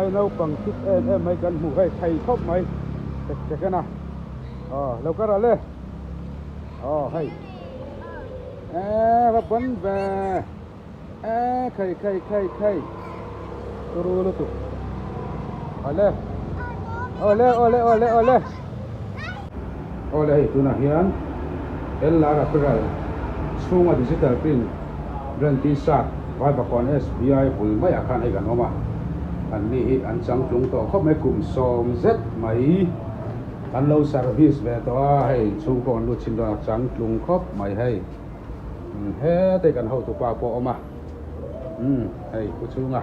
Hei naupang thik em em mai kan hmuh hei thei khawp mai tek tek en a aw lo kar ah le aw hei eee va ban ve eee khei khei khei khei turu lutuk awle awle awle awle awle awle hei tunah hian LR apparel chhunga digital print Brand T-shirt Vaivakawn SBI bul maiah khan hei kan awm a, an ni hi an changtlung tawh khawp mai, kum 90 mai an lo service ve tawh a, hei inchhung pawh an lut chhin dawn a, changtlung khawp mai hei hete kan hotupa pawh a awm a, umm hei pu chhunga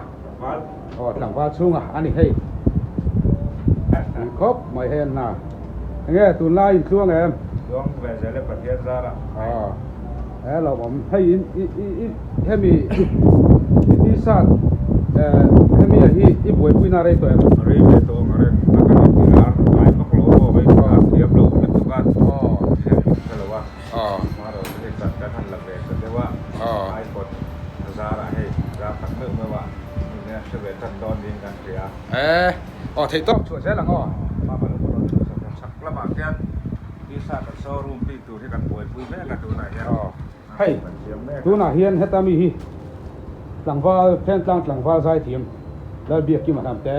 aw tlangval chhunga a ni hei khawp mai hei an hna. Enge tunlai in tluang em? Tluang ve zel e Pathian zara. Aw he lo awm hei in i i i hemi i t-shirt eh hemi ah hi i buaipui na rei tawh em? Rei ve tawh ang reng a kan in ti lar ngai vak lo maw hei ka thiam lo lutuk a hriat in hre lo a hmaraw te hi chat kan han la ve ta deuh a iPod a zarah hei zar tak meuh meuh a mi nen hre ve tan dawn niin kan hria. Eh Aw theih tawk chhuah zel ang aw. Mama lo pawh rawn chhuah sak chak lamah khian t-shirt an showroom bik tur hi kan buaipui mek a tunah hian. Aw hei tunah hian heta mi hi tlangval Phentlang tlangval zaithiam Lalbiakkima hnamte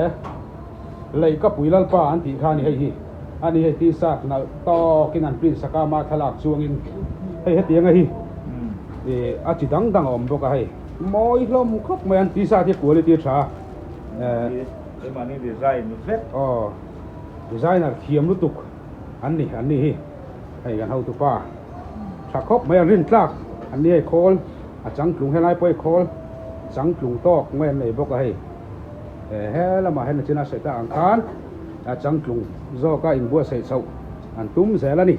Leihkapui Lalpa an tih kha a ni hei hi a ni hei t-shirt nalh tawkin an print sak a ama thlalak chuangin hei hetianga hi ih a chi dang dang a awm bawk a hei mawi hlawm khawp mai an t-shirt hi quality a tha a. Keimahni design vek. Aw designer thiam lutuk an ni an ni hi hei kan hotu pa tha khawp mai an rin tlak an ni hei khawl a changtlung helai pawh hei khawl changtlung tawk mai an nei bawk a hei he lamah hian nachina sawi tak ang khan a changtlung zawka inbuatsaih chhoh an tum zel a ni.